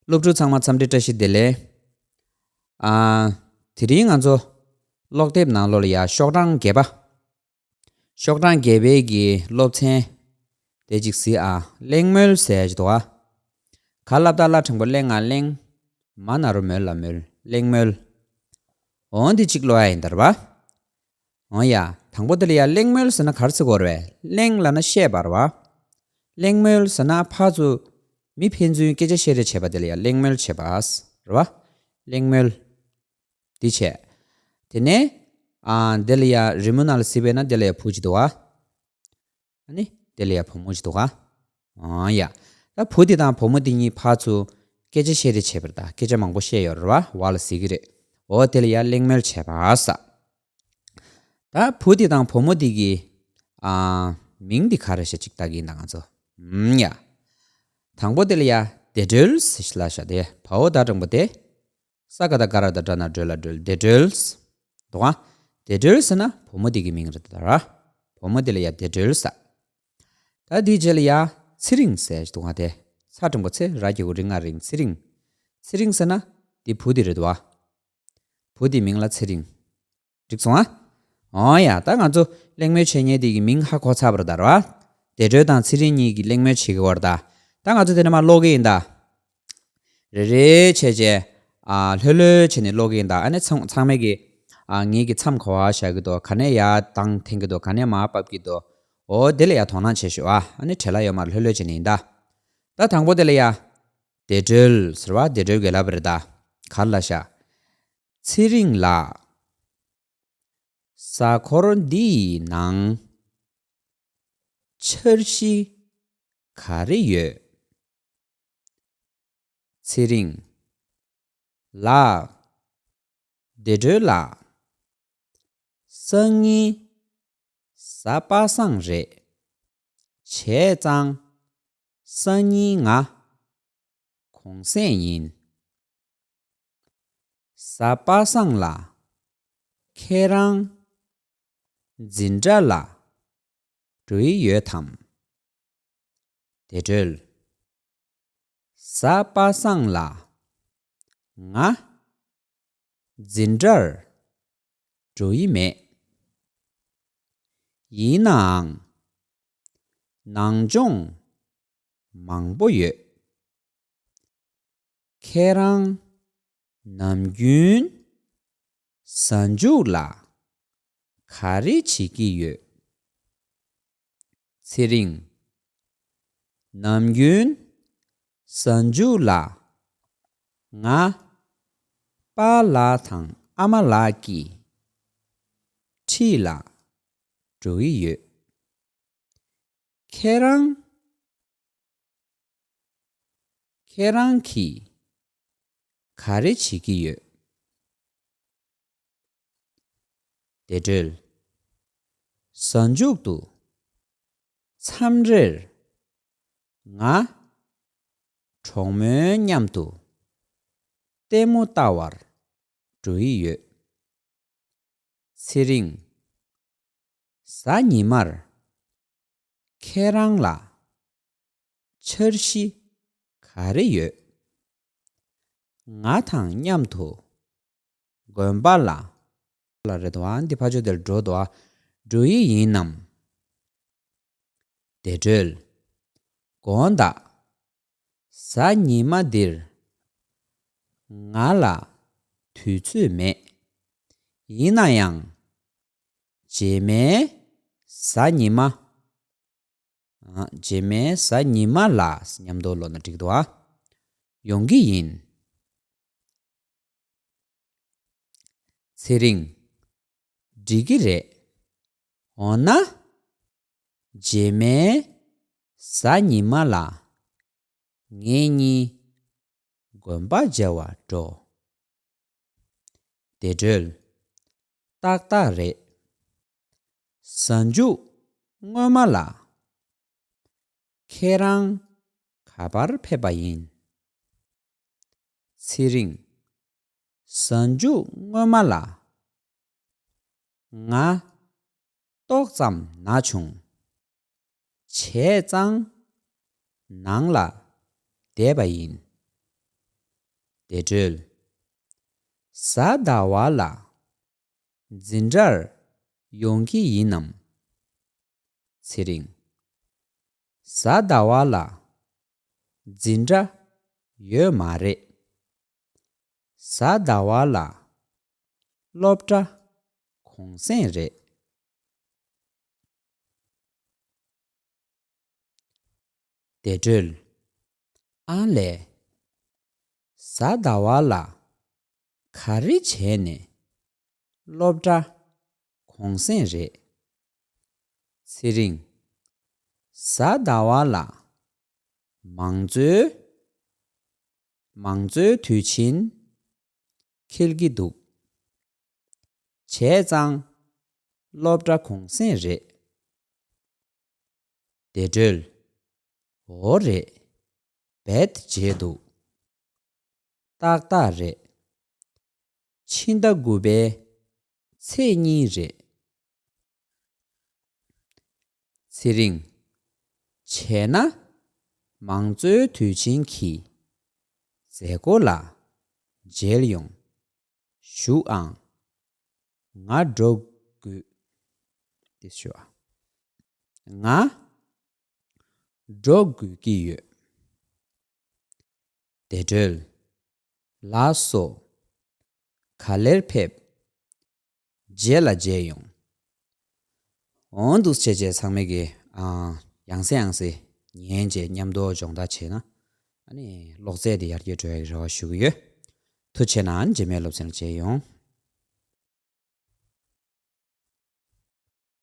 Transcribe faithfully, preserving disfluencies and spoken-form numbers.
སློབ་ཕྲུག་ཚང་མ་འཚམས་འདྲི་བཀྲ་ཤིས་བདེ་ལེགས། ཨ། དེ་རིང་ང་ཚོ་ཀློག་དེབ་ནང་ལོགས་ལ་ཡ་ཤོག་གྲངས་བརྒྱད་པ། ཤོག་གྲངས་བརྒྱད་པའི་གི་སློབ་ཚན་དེ་གཅིག་གཟིགས་ཨ། གླེང་མོལ་ཟེར་གྱི་འདུག་ཨ། ག་ལབ་ད་ལ་འཕྲེང་པོ་གླེང་ང་གླེང་། མ་ན་རོ་མོལ་ལ་མོལ། གླེང་མོལ། འོ་འདི་གཅིག་ཀློག་ཡ་ཡིན་ད་རེད་བ། འོ་ཡ། དང་པོ་དེ་ལ་ཡ་གླེང་མོལ་ཟེར་ན་ག་རེ་ཟེར་དགོས་རེད་བས། གླེང་ལབ་ན་བཤད་པ་རེད་བ། གླེང་མོལ་ཟེར་ན་ཕར་ཚུར་མི་ཕན་ཚུན་སྐད་ཆ་བཤད་རེས་བྱེད་པ་དེ་ལ་ཡ་གླེང་མོལ་བྱེད་པ་རེད་བ། གླེང་མོལ། འདི་བྱས། དེ་ནས། ཨ། དེ་ལ་ཡ་རི་མོ་ནང་ལ་གཟིགས་པས་ན་དེ་ལ་ཡ་བུ་གཅིག་འདུག་བ། ཨ་ནི་དེ་ལ་ཡ་བུ་མོ་ཅིག་འདུག་ག། ཨང་ཡ། ད་བུ་དེ་དང་བུ་མོ་དེ་གཉིས་ཕར་ཚུར་སྐད་ཆ་བཤད་རེས་བྱས་པ་རེད་ད། སྐད་ཆ་མང་པོ་བཤད་ཡོད་རེད་བ། བ་ལ་གཟིགས་ཀྱི་རེད། འོ་དེ་ལ་ཡ་གླེང་མོལ་བྱས་པ་ས། ད་བུ་དེ་དང་བུ་མོ་དེ་གི། ཨ། མིང་དེ་ག་རེ་ཤག་ཅིག་ལྟ་གི་ཡིན་ད་ང་ཚོ། ཨང་ཡ། དང་པོ་དེ་ལ་ཡ་བདེ་སྒྲོལ་ཟེར་ལབ་ཤག་དེ་བའོ་ད་འགྲེང་བུ་དེ། ས་ག་བཏགས་སྒ་ར་བཏགས་སྒྲ་ན་སྒྲོལ་ལ་སྒྲོལ། བདེ་སྒྲོལ། འདུག་ག། བདེ་སྒྲོལ་ཟེར་ན་བུ་མོ་དེ་གི་མིང་རེད་ད་ར། བུ་མོ་དེ་ལ་ཡ་བདེ་སྒྲོལ་ཟེར། ད་དེའི་རྗེས་ལ་ཡ་ཚེ་རིང་ཟེར་འདུག་ག་དེ། ཚ་འགྲེང་བུ་ཚེ་ར་གི་གུ་རི་ང་རིང་ཚེ་རིང་། ཚེ་རིང་ཟེར་ན་དེ་བུ་དེ་རེད་དོ། བུ་དེའི་མིང་ལ་ཚེ་རིང་། འགྲིག་སོང་ཨ། འོ་ཡ། ད་ང་ཚོ་གླེང་མོལ་བྱེད་མཁན་དེ་གི་མིང་ཧ་གོ་ཚར་བ་རེད་ད་ར། བདེ་སྒྲོལ་དང་ཚེ་རིང་གཉིས་ཀྱིས་གླེང་མོལ་བྱེད་ཀྱི་ཡོད་རེད་ད། ད་ང་ཚོ་དེ་ནས་མར་ཀློག་གི་ཡིན་ད། རེ་རེ་བྱས་བྱས། ཨ། ལྷོད་ལྷོད་བྱས་ནས་ཀློག་གི་ཡིན་ད། ཨ་ནི་ཚང་ཚང་མས་ཀྱི། ཨ། ངེད་ཀྱི་མཚམས་ག་པར་བཞག་གི་འདུག་ག་ནས་ཡར་གདངས་འཐེན་གྱི་འདུག་ག་ནས་མར་ཕབ་ཀྱི་འདུག་འོ་དེ་ལ་ཡ་དོ་སྣང་བྱེད་ཤོག་ཨ། ཨ་ནི་བྲེལ་བ་ཡོད་མ་རེད། ལྷོད་ལྷོད་བྱས་ནས་ཡིན་ད། ད་དང་པོ་དེ་ལ་ཡ། བདེ་སྒྲོལ་ཟེར་བ་བདེ་སྒྲོལ་གྱིས་ལབ་པ་རེད་ད། ག་རེ་ལབ་ཤག་ཚེ་རིང་ལགས། གཟའ་འཁོར་འདིའི་ནང་འཆར་གཞི་ག་རེ་ཡོད། ཚེ་རིང་ལགས། བདེ་སྒྲོལ་ལགས། སང་ཉིན་གཟའ་པ་སངས་རེད། བྱས་ཙང་སང་ཉིན་ང་གུང་སེང་ཡིན། གཟའ་པ་སངས་ལ་ཁྱེད་རང་འཛིན་གྲྭ་ལ་འགྲོ་ཡི་ཡོད་དམ། བདེ་སྒྲོལ། གཟའ་པ་སངས་ལ་ང་འཛིན་གྲྭར་འགྲོ་ཡི་མེད། ཡིན་ནའང་ནང་སྦྱོང་མང་པོ་ཡོད། ཁྱེད་རང་ནམ་རྒྱུན་གཟའ་མཇུག་ལ་ག་རེ་བྱེད་ཀྱི་ཡོད། ཚེ་རིང་། ནམ་རྒྱུན་གཟའ་མཇུག་ལ་ང་པཱ་ལགས་དང་ཨ་མ་ལགས་ཀྱི་འཁྲིས་ལ་འགྲོ་གི་ཡོད། ཁྱེད་རང་། ཁྱེད་རང་གིས་ག་རེ་བྱེད་ཀྱི་ཡོད། བདེ་སྒྲོལ། གཟའ་མཇུག་ཏུ་མཚམས་རེར་ང་གྲོགས་མོའི་མཉམ་དུ་ལྟད་མོ་ལྟ་བར་འགྲོ་ཡི་ཡོད། ཚེ་རིང་། གཟའ་ཉི་མར་ཁྱེད་རང་ལ་འཆར་གཞི་ག་རེ་ཡོད། ང་དང་མཉམ་དུ་དགོན་པ་ལ། ལ་རེད་དོ། འདི་ཕར་ཕྱོགས་དེར་འགྲོ་དོ། འགྲོ་ཡི་ཡིན་ནམ། བདེ་སྒྲོལ། དགོངས་དག་གཟའ་ཉི་མ་འདིར་ང་ལ་དུས་ཚོད་མེད། ཡིན་ན་ཡང་། རྗེས་མའི་གཟའ་ཉི་མ། ཨ། རྗེས་མའི་གཟའ་ཉི་མ་ལ་མཉམ་དུ་ཀློག་ན་འགྲིག་འདུག་ཨ། ཡོང་གི་ཡིན། ཚེ་རིང་། འགྲིག་གི་རེད། འོ་ན། རྗེས་མའི་གཟའ་ཉི་མ་ལ་ངེད་གཉིས་དགོན་པ་མཇལ་བར་འགྲོ། བདེ་སྒྲོལ། ཏག་ཏག་རེད། གཟའ་མཇུག་སྔོན་མ་ལ་ཁྱེད་རང་ག་པར་ཕེབས་པ་ཡིན། ཚེ་རིང་། གཟའ་མཇུག་སྔོན་མ་ལ་ང་ཏོག་ཙམ་ན་བྱུང་། བྱས་ཙང་ནང་ལ་བསྡད་པ་ཡིན། བདེ་གྲོལ། གཟའ་ཟླ་བ་ལ་འཛིན་གྲྭར་ཡོང་གི་ཡིན་ནམ། ཚེ་རིང་། གཟའ་ཟླ་བ་ལ་འཛིན་གྲྭ་ཡོད་མ་རེད། གཟའ་ཟླ་བ་ལ་སློབ་གྲྭ་གུང་སེང་རེད། བདེ་གྲོལ། ཨ་ལས། གཟའ་ཟླ་བ་ལ་ག་རེ་བྱས་ནས་སློབ་གྲྭ་གུང་སེང་རེད། ཚེ་རིང་། གཟའ་ཟླ་བ་ལ་མང་གཙོའི་མང་གཙོའི་དུས་ཆེན་འཁེལ་གྱི་འདུག་བྱས་ཙང་སློབ་གྲྭ་གུང་སེང་རེད། བདེ་གྲོལ། འོ་རེད། བེད་བྱས་འདུག་ཏག་ཏག་རེད། ཕྱི་ཟླ་དགུ་པའི་ཚེས་གཉིས་རེད། ཚེ་རིང་། བྱས་ན་མང་གཙོའི་དུས་ཆེན་གྱི་མཛད་སྒོ་ལ་མཇལ་ཡོང་། བཞུགས་ཨང་། ང་འགྲོ་དགོས། དེ་ཞུ་ཨ། ང་འགྲོ་དགོས་ཀྱི་ཡོད། བདེ་གྲོལ། ལགས་སོ། ག་ལེར་ཕེབས། རྗེས་ལ་མཇལ་ཡོང་། འོང་འདུག་བྱས་བྱས་ཚང་མས་ཀྱི་ཨ། ཡང་སེ་ཡང་སེ་ཉན་བྱས་མཉམ་དུ་སྦྱོང་བརྡར་བྱས་ན། ཨ་ནི་ཀློག་རྩལ་དེ་ཡར་རྒྱས་འགྲོ་ཡག་གི་རེ་བ་ཞུ་གི་ཡོད། ཐུགས་རྗེ་གནང་། རྗེས་མའི་སློབ་ཚན་ལ་མཇལ་ཡོང་།